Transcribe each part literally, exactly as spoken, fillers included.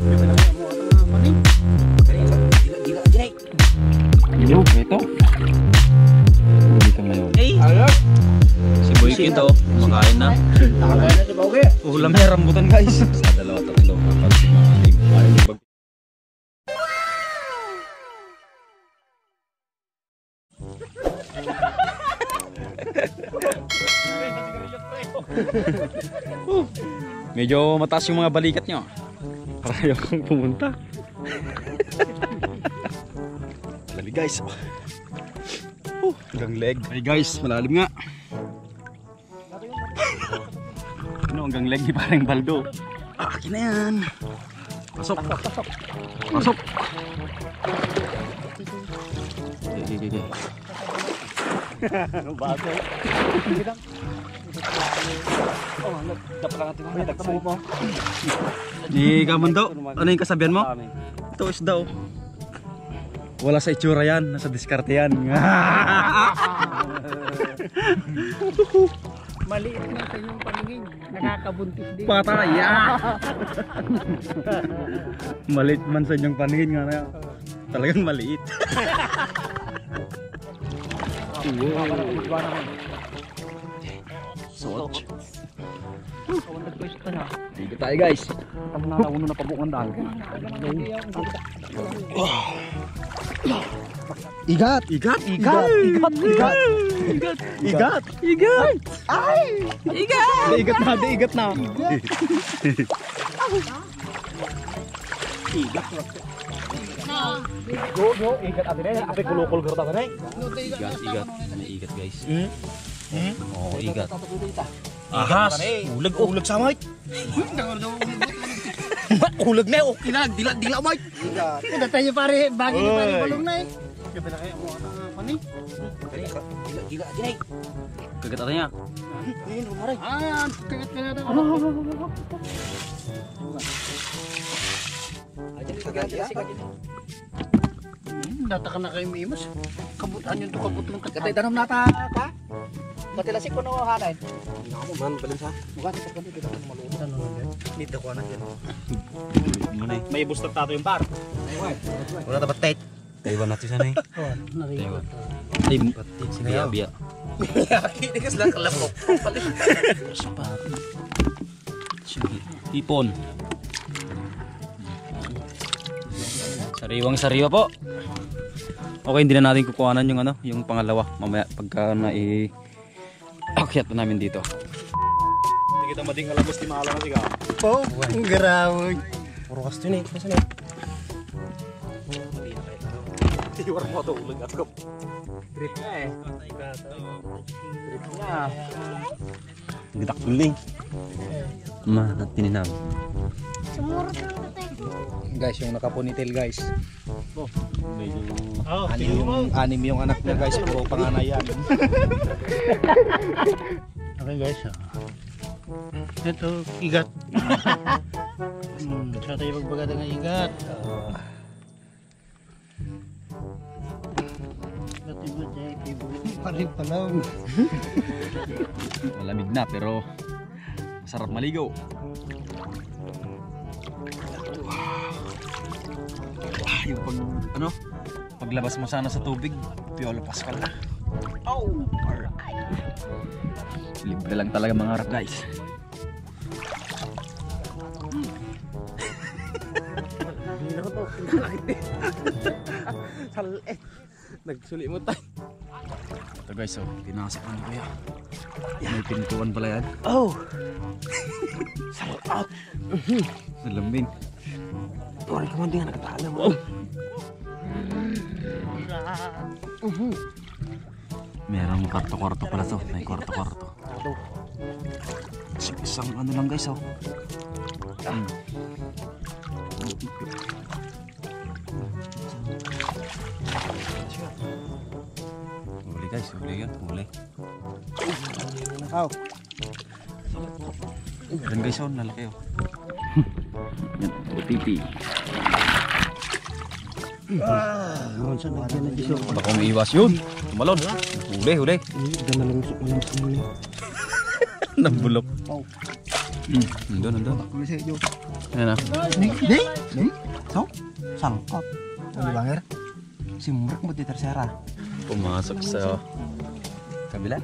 Yo, ito. Dito ngayon. Si Boy Kito, kumakain na. Ulam na rambutan, guys. Sa dalawa, tatlo, apat, lima, anim. Medyo mataas yung mga balikat nyo. Para ayaw kong pumunta. Dali, guys. Oh, hanggang leg. Ay, guys, malalim nga. Ano, hanggang leg ni parang Baldo. Ah, akin na yan. Pasok. Pasok. Okay, okay, okay. Bago. Oh, ano, dapat lang ating mga dagsa. Ni Kamundo, ano yung kasabihan mo? Ito, isda, oh. Wala sa itsura yan, nasa diskarte yan. Maliit na sa inyong paningin, nakakabuntis din. Patay, ah! Maliit man sa inyong paningin nga na. Talagang maliit. Wow. Suot. Kawan nagpwesto na. Dito tayo, guys. Tama na, uno na pabukan daan. Igat! Igat! Igat! Igat! Igat! Igat! Igat! Ay! Igat! Di igat na, di igat na. Igat! Go, go, igat ati na, ati kulukul ka ta na. Igat, igat. May igat, guys. Hmm? Hmm? Oo, igat. Ahas! Ulag, oh. Ulag sa mic. Ulag na, okay na. Dila, dila, mic. Ano tayo, pare? Bagay ni pare Balong na eh. Gabi na kayo, mga anak, ano eh? Dila, dila, dila. Kagat ata niya. Ayun, rumare. Ah, kagat ka na daw. Ay, dali, dali, dali. Hmm, data ka na kayo, Mimas. Kabutan yun to, kabut ng Katay, tanong nata ka? Matilasik ko no, hanay. Hindi ako, man, balin sa. Mukha sa pagkano, dito ako maluto. Ano na yan? Dito ko na yan. Ano na eh? May booster tato yung par. Wala dapat tight. Taiwan natin sana eh. Oh, Taiwan. Ay, biya, biya. Hindi ka sila kalapok. Sapatos. Sige. Tipon. Sariwang sariwa po. Okay, hindi na natin kukuhanan yung ano, yung pangalawa. Mamaya pagka nai-, akyat na namin dito. Hindi kita mading alabas, di maalam na siga. Po, ang garawoy. Puro kasto yun eh. Nasaan eh? Iwar mo ito, ulag at kap. Trip na eh. Trip na. Gitak building. Ma, tininam. Sumurot lang natin. Guys, yung nakapunitil, guys. Oh, medyo Oh, anim tingnan mo. Yung, anim yung anak niya, guys. Puro panganay yan. Okay, guys, ah. Ito, igat. Hmm, sa tayo magbagada nga igat. Ah. Dati mo, Jay, favorite. Paring palaw. Malamig na, pero masarap maligo. Ah, yung pag, ano, paglabas mo sana sa tubig, Piolo Pascual na. Oh, alright. Libre lang talaga mangarap, guys. Salit. Nagsuli mo tayo. Ito guys, oh, pinasok na ni Kuya. May pintuan pala yan. Oh! Sarap! Nalambing. Pare ka man din nga nakatala mo. Oh! Merong kwarto-kwarto pala to. May kwarto-kwarto. Ito. Isang ano lang guys, oh. Hmm. Huli guys, huli yun, huli. Nakaw. Yan guys, oh, lalaki oh. Yan, O T P. Ah, naman sa lagyan na dito. Baka umiwas yun. Tumalon. Huli, huli. Hindi, ganun lang sa ulam sa muli. Nabulok. Oh. Hmm, nandun, nandun. Kulit sa'yo, Joe. Ayan na. Di, di, di. So, sangkot. Ano ba, Nger? Simrek mo di tersera. Pumasok sa kabila.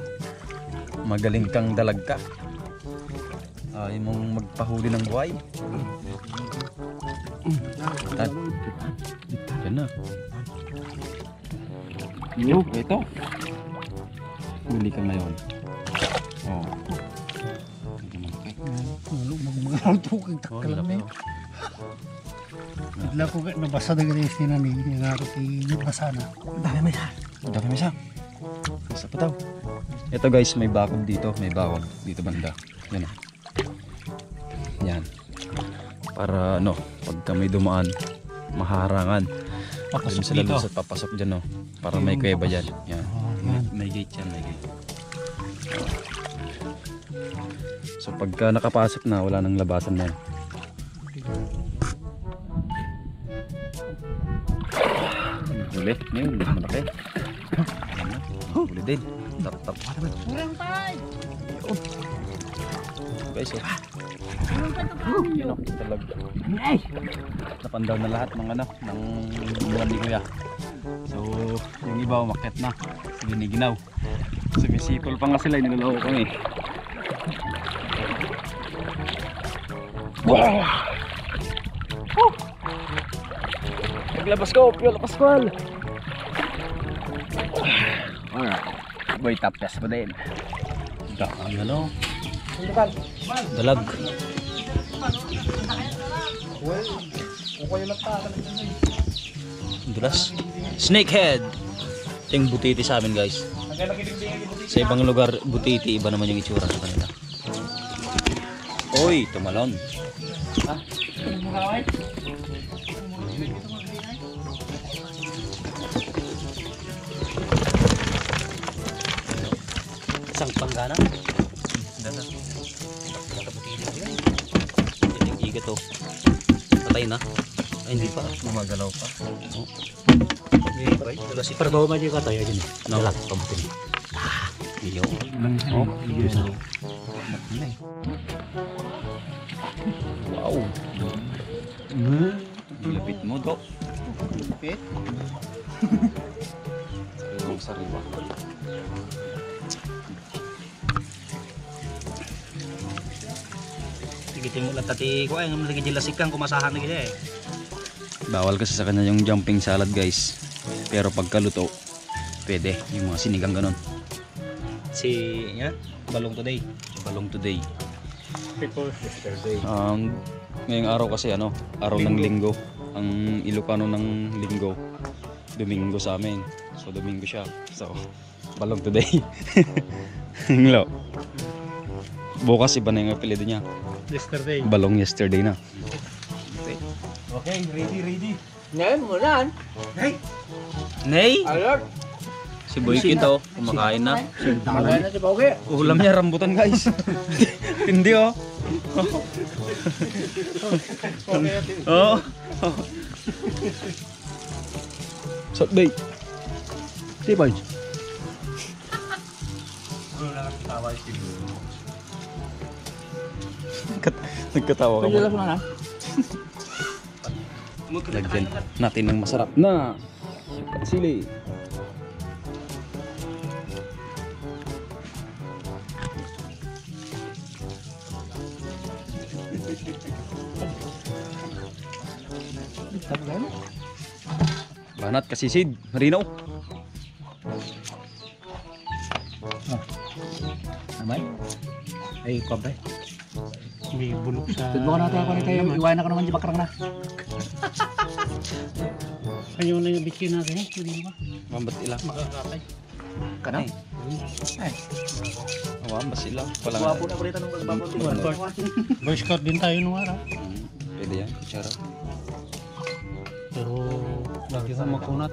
Magaling kang dalagka. Ay mong magpahuli ng buhay. At, yan na. Yo, ito. Huli ka ngayon. Oh. Ano, mag-, mag-, mag-, tukang takkalan na yun. Adlaw ko, nabasa na ganyan yung sinani, yung ako, nabasa na. Dami may sa. Dami may sa. Isa pa daw. Ito guys, may bakod dito, may bakod dito banda. Yan. Yan. Para ano, pagka may dumaan, maharangan. Papasok dito. Hindi sila lusot, papasok dyan, no? Para may kuweba dyan. Yan. Oh, yan. May, may gate yan, may gate. So pagka nakapasok na, wala nang labasan na yan. Huli. Ngayon, mas malaki. Huli din. Tap, tap. Kurang pa. Guys, oh. Kurang pa ito. Talaga. Napandaw na lahat ng ano, ng buwan ni Kuya. So, yung iba umakyat na. Sige, niginaw. Sumisipol pa nga sila, niloloko kami. Wow! Woo! Naglabas ko, Piola Pascual. Alright. Boy, tapyas pa din. Daan, ano? Dalag. Dulas. Snakehead. Ito yung butiti sa amin, guys. Sa ibang lugar, butiti, iba naman yung itsura sa kanila. Oy, tumalon. Ah. Isang panggana. Dada. Ito yung igat, oh. Patay na. Ay, hindi pa. Gumagalaw pa. Oh. Hindi pa. Wala si Parbaw, madi ka tayo dyan, eh. No. Dalag, pamputin. Ah, iyo. Oh, iyo. Wow. Lapit mo, Dok. Lapit. Sariwang sariwa. Sige, tingnan mo lang tati ko ay, ngam lagi dyan lasikang kumasahan na gila eh. Bawal kasi sa kanya yung jumping salad, guys. Pero pagkaluto, pwede. Yung mga sinigang ganun. Si, nga, balong today. Balong today. People yesterday. Um, ngayong araw kasi, ano, araw ng Linggo. Linggo. Ang Ilocano ng Linggo, Domingo sa amin. So, Domingo siya. So, balong today. Nglo. Bukas iba na yung apelyido niya. Yesterday. Balong yesterday na. Okay, ready, ready. Ngayon, umulan. Hey! Nay! Alert! Si Boy Kit, oh, kumakain na. Kumakain na si Pogi. Ulam niya, rambutan, guys. Hindi, oh. Oh. Salt Bay. Di ba? Nagkat-, nagkatawa ka mo. Pwede lang sana. Lagyan natin ng masarap na sili. Banat, kasisid, marino. Ah. Amay? Ay, ikaw, bay. May bulok sa... Tudlo ka na tayo, kung tayo, iwanan ka naman, di bakrang na. Ayaw na yung bitchin natin, eh. Hindi ba? Mambat ila. Makakatay. Kana? Ay. Ay. Awa, basi lang. Wala nga. Guwapo na pala tanong pagbabaw. Boy Scout din tayo nung araw. Hmm, pwede yan, kutsara. Pero lagi kong makunat.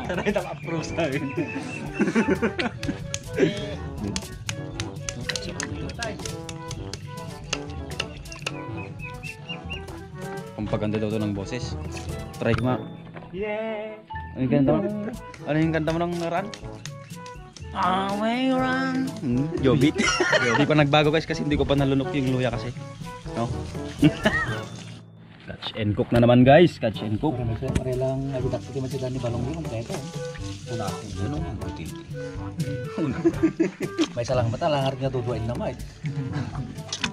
Taray, naka-approve sa akin. Pampaganda daw to ng boses. Try ko nga. Yeah. Ano yung kanta mo? Ano yung kanta mo ng nakaraan? Away run. Hmm, Jobit. Hindi pa nagbago, guys, kasi hindi ko pa nalunok yung luya kasi. No? Catch and cook na naman, guys. Catch and cook. Pare, may sa-, pare lang nagudak ko, may sa dani balong yun, kaya ito. Una ako, ano, ang buti. Una. May salang mata, langar nga duduain na, Mike.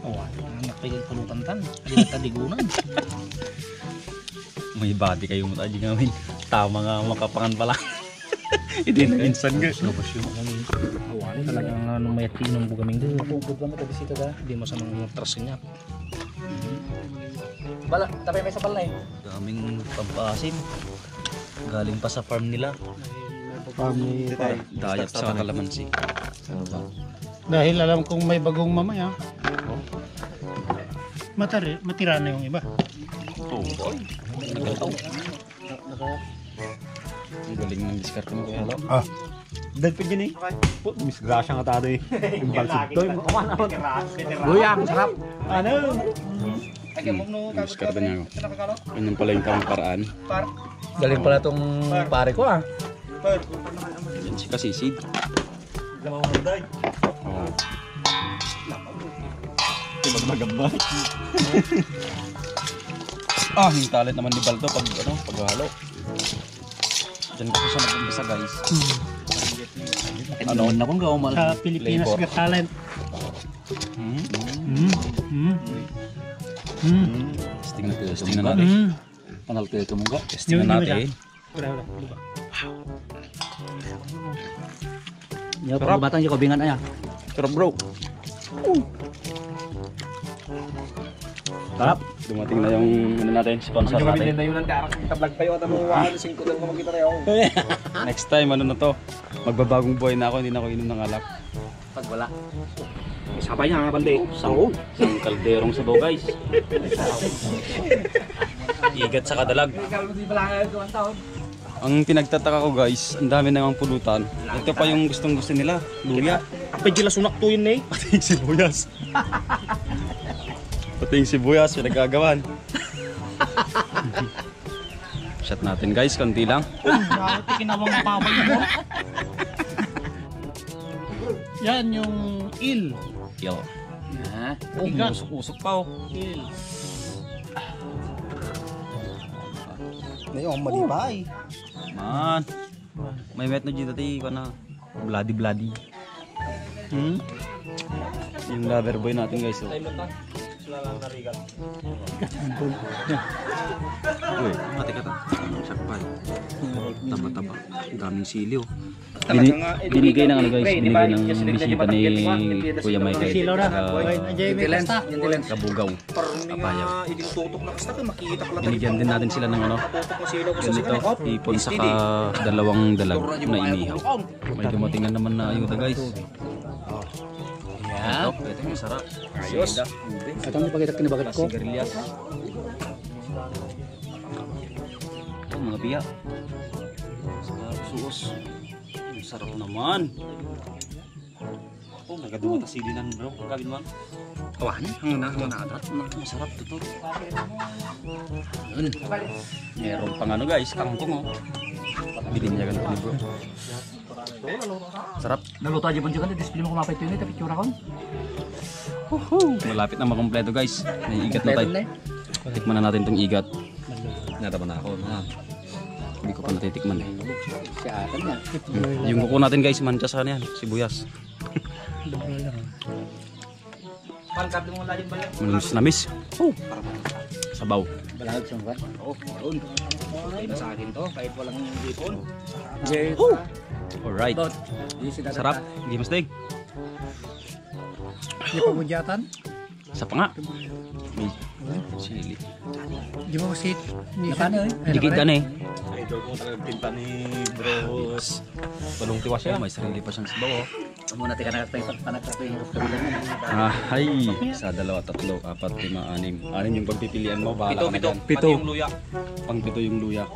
Oh, ano, napigil pulutan tan. Hindi na tadigunan. May bati kayo mo tayo, di namin. Tama nga, makapangan pala. Hindi na minsan nga. Labas yung ano, eh. Awan, talagang ano, may tinumbo kaming doon. Puput lang kita bisita ka. Hindi mo sa mga atras niya. Bala, tabi may sa balay. Daming pampasim. Galing pa sa farm nila. Farm ni Dayat sa kalamansi. Dahil alam kong may bagong mamaya. Matari, matira na yung iba. Oh, boy. Nagkataw. Ang galing ng diskarte mo, Kuya Lo. Ah. Dagpag yun eh. Po, disgrasya nga tayo eh. Yung balsig to, yung awan, awan. Luya, ang sarap. Ano? Hmm, diskarte niya ako. Ganyan pala yung tamang paraan. Galing pala tong pare ko, ah. Yan si Kasisid. Oh. Magmagamba. Ah, yung talent naman ni Baldo pag, ano, paghalo. Diyan kasi siya nag-umpisa, guys. Ano? Ano na kung gawin mo? Sa Pilipinas Labor. Got Talent. Hmm? Hmm? Hmm? Hmm. Testing na, testing na natin. Hmm. Panal kayo tumungga. Testing na natin. Wala, wala. Di ba? Sarap. Pagbatang yung kabingan, aya. Sarap, bro. Sarap. Dumating na yung, ano natin, sponsor natin. Ang gabi din na yun, ang darang kita vlog tayo, at ano, ano, singko lang makita tayo. Next time, ano na to? Magbabagong buhay na ako, hindi na ako inom ng alak. Pag wala. Sabay nga, bande. Sang, sang kalderong sabaw, guys. Igat sa kadalag. Ang pinagtataka ko, guys, ang dami namang pulutan. Ito pa yung gustong-gusto nila, luya. Apay, di la sunak to yun, eh. Pati yung sibuyas. Pati yung sibuyas, pinagkagawan. Shot natin, guys, konti lang. Grabe, kinawang baboy mo. Yan yung il. Yo. Ha? Oh, iga. Usok-usok pa, oh. Il. May, oh, mali pa, eh. Man. May met na dito, ti, ko na. Bloody, bloody. Hmm? Yung lover boy natin, guys, oh. Uy, mati ka ta. Sakpan. Taba-taba. Daming sili, oh. Bini-, binigay ng ano, guys, binigay ng bisita ni Kuya Michael. Silo na. Ah, Kabugaw. Apayao. Binigyan din natin sila ng ano, ganito, ipon saka dalawang dalag na inihaw. May dumating na naman na ayuda, guys. Yan. Ito, ito yung sarap. Ayos. Ito ang ipakita kinabagat ko. Sigarilyas. Ito, mga biya. Sa suos. Ang sarap naman. Oh, nagaduwa ta sili nan, bro. Ang gawin mo? Awan, ang na, ang na, atat. Ang sarap to, to. Yun. Meron pang ano, guys, kangkong, oh. Bininyagan ko ni bro. Sarap. Naluto aja pun juga, display mo kumapit yun, ito picture ko. Woohoo! Malapit na makompleto, guys. May igat na tayo. Tikman na natin tong igat. Nataman na ako, ha? Hindi ko pa natitikman eh. Siya ata niya. Yung kuko natin, guys, mancha sa ano yan, sibuyas. Manus na miss. Oh. Sabaw. Balahag sa mga. Oh, yun. Okay na sa akin to, kahit walang ipon. Oh. Alright. Sarap. Hindi mas daig. Di pa mudyatan? Sa panga. May sili. Di ba kasi ni Nakano, eh? Dikit ka na eh. Idol ko talaga tinta ni Bros. Balong tiwas yan. May sarili pa siyang sabaw, oh. Muna, teka, nagtay, panagtay yung kabilang mo. Ah, ay. Isa, dalawa, tatlo, apat, lima, anim. Anim yung pagpipilian mo. Bahala ka na dyan. Pito, pito. Pati yung luya. Pang pito yung luya.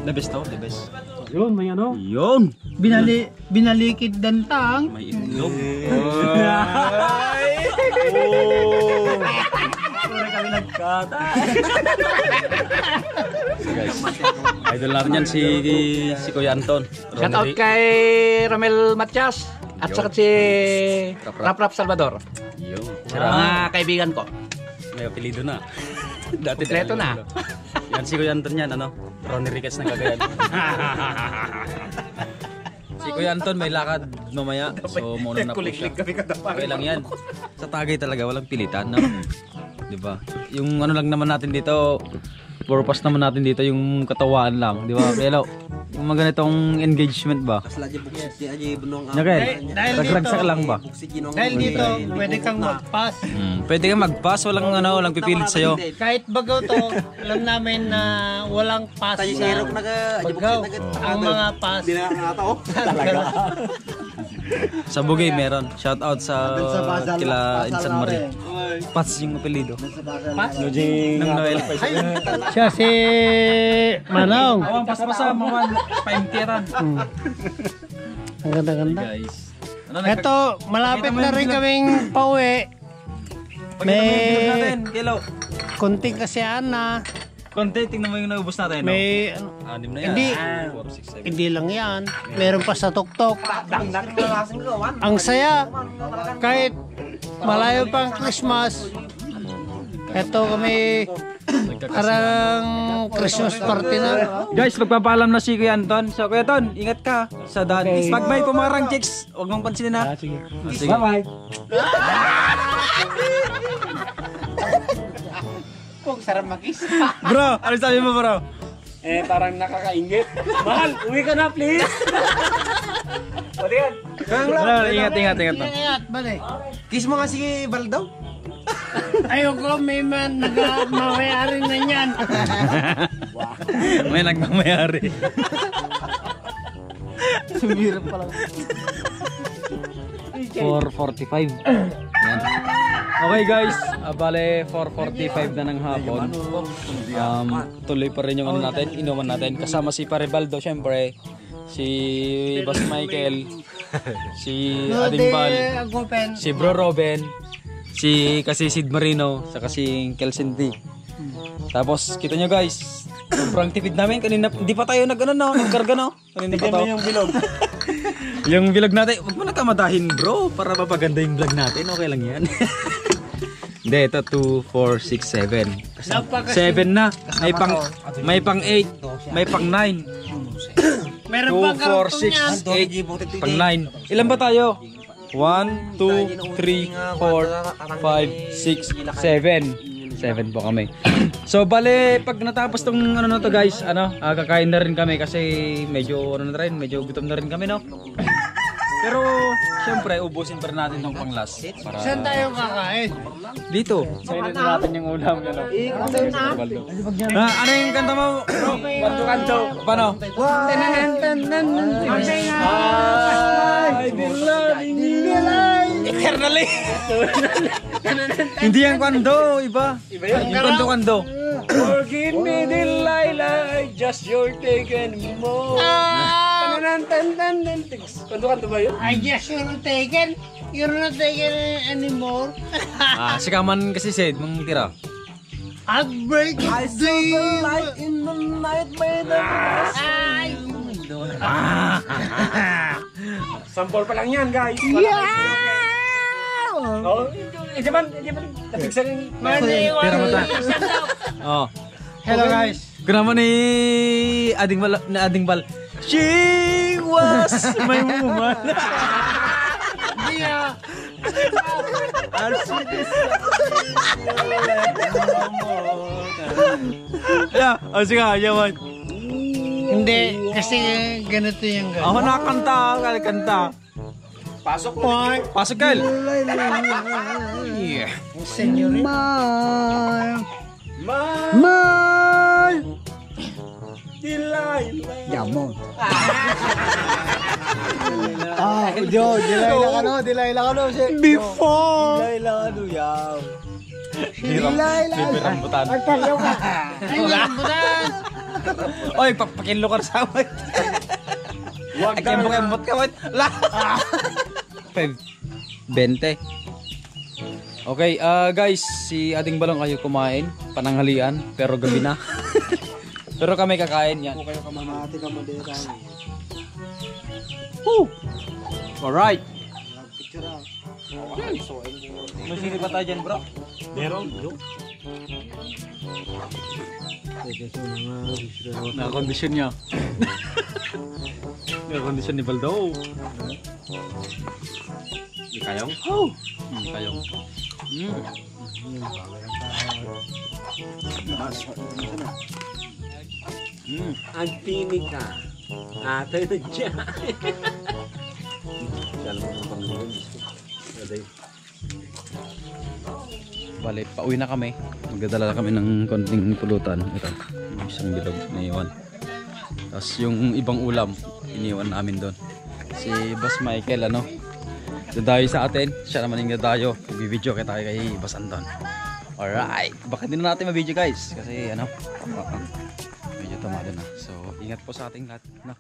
The best to, the best. Yun, may ano? Yun. Binali, binalikid dantang. May itlog. Ay! Oh! Pura kami nagkata. Guys, idol natin yan si, si Kuya Anton. Shout out kay Ramel Matias. At saka si Rap Rap Salvador. Yung mga kaibigan ko. May apelyido na. Dati kompleto na. Yan si Kuya Anton yan, ano? Ronnie Ricketts ng Cagayan. Si Kuya Anton may lakad mamaya. So, muna na po siya. Kuliglig kami kataparan. Okay lang yan. Sa Tagay talaga, walang pilitan, no? Di ba? Yung ano lang naman natin dito, purpose naman natin dito, yung katawaan lang, di ba? Pero, yung mga ganitong engagement ba? Kasla di buksit ni Aji Bunong. Okay. Dahil, dahil dito, lang ba? Dahil dito, pwede kang mag-pass. Hmm, pwede kang mag-pass, walang ano, walang pipilit sa'yo. Kahit bagaw to, alam namin na walang pass. Tayo sa irok na ka, Aji Bagaw. Buksit na ka. Ang mga pass. Hindi na nga tao. Talaga. Sa Bugey meron. Shout out sa kila Insan Marie. Pats yung apelyido. Nung Noel. Siya si Manong. Awan, paspasa, maman, paimpiran. Hmm. Ang ganda-ganda. Guys. Ano, eto, malapit na rin kaming pauwi. Pakita mo yung bilog natin, Kilo. May konting kasiyahan na. Konti, tingnan mo yung naubos natin, no? May, ano, anim na yan. Hindi, four, six, seven. Hindi lang yan. Meron pa sa tuktok. Ang saya, kahit malayo pa ang Christmas, eto kami, parang Christmas party na. Guys, magpapaalam na si Kuya Anton. So, Kuya Ton, ingat ka sa daan. Okay. Pag may pumarang chicks, huwag mong pansinin, ha? Ah, sige. Ah, sige. Bye-bye. Kung sarap makis. Bro, ano sabi mo, bro? Eh, parang nakakaingit. Mahal, uwi ka na, please. O, di yan. Bro, ingat, ingat, ingat, no? Ingat, bale. Kiss mo nga si Baldo. Ayoko, may man, nagmamayari na niyan. May nagmamayari. Sumirap pa lang. Four forty-five. Yan. Okay, guys, ah, bale four forty-five na ng hapon. Um, tuloy pa rin yung ano natin, inuman natin. Kasama si Pare Baldo, syempre. Si Boss Michael. Si Ading Bal. Si Bro Robin. Si kasi Sid Marino. Saka si Kelson D. Tapos, kita nyo, guys. Sobrang tipid namin. Kanina, hindi pa tayo nag-ano, no? Nagkarga, no? Kanina pa. Tignan mo to. Yung bilog. Yung bilog natin. Huwag mo na kamadahin, bro. Para mapaganda yung vlog natin. Okay lang yan. Hindi, ito, two, four, six, seven. Seven na. May pang, may pang eight, may pang nine. Meron pang karton yan. Two, four, six, eight, pang nine. Ilan ba tayo? One, two, three, four, five, six, seven. Seven po kami. So, bale, pag natapos tong ano na to, guys, ano, ah, kakain na rin kami kasi medyo, ano na rin, medyo gutom na rin kami, no? Pero, syempre, ubusin pa rin natin tong pang-last. Para saan tayo kakain? Dito. Sabihin natin yung ulam, ano? Ah, ano yung kanta mo? Kanto-kanto. Paano? Ay, Eternally. Hindi yan kanto, iba. Iba yun. Yung kanto-kanto. Forgive me, Delilah, I just you're taken mo. Tanan, tan, tan, tan, tan. Kanto-kanto ba yun? I just you're taken. You're not taken anymore. Ah, si Kaman kasi said, mang tira. Heartbreak. I saw the light in the night, may the Ay! Sample pa lang yan, guys. Yeah! Oh, hindi man, hindi man. Tapigsan yung Mali, Pero mata. Wala. Oh. Hello, guys. Grabe ni Ading Bal, ni Ading Bal. She was my woman. Hindi, ah. As it is. Yeah, oh, sige, yaman. Hindi, kasi ganito yung gano'n. Ako nakanta, kanta. Pasok mo. Pasok, Kyle. Yeah. Senyorita. My. My. My. Delilah. Yamo. Ah, Joe, Delilah ka, no? Delilah ka, no? Si Before. Delilah, ano, yaw. Hirap. Delilah. Bibirang butan. Ay, rambutan. Oy, pa-, pakillo ka sa amin. Wag ka na. Kembot-kembot ka, wait. La. Five. Bente. Okay, ah, guys, si Ading Balong ayaw kumain, pananghalian, pero gabi na. Pero kami kakain yan. Huwag kayo kamamati, kamadi tayo. Woo! Alright. May sili pa tayo dyan, bro? Meron. Pwede sa mga bisita. Nakakondisyon niya. Nakakondisyon ni Baldo. Di kayong? Oh! Mm, kayong. Mm. Mas. Mm. Ang tinig ka. Atay na dyan. Siya naman ang pangulong. Aday. Bale, pauwi na kami. Magdadala na kami ng konting pulutan. Ito, yung isang bilog na iwan. Tapos yung ibang ulam, iniwan namin doon. Si Boss Michael, ano, dadayo sa atin. Siya naman yung dadayo. Bibideo kita kay Boss Anton. Alright. Baka din na natin mabideo, guys. Kasi, ano, ah, medyo tumado na. So, ingat po sa ating lahat. No?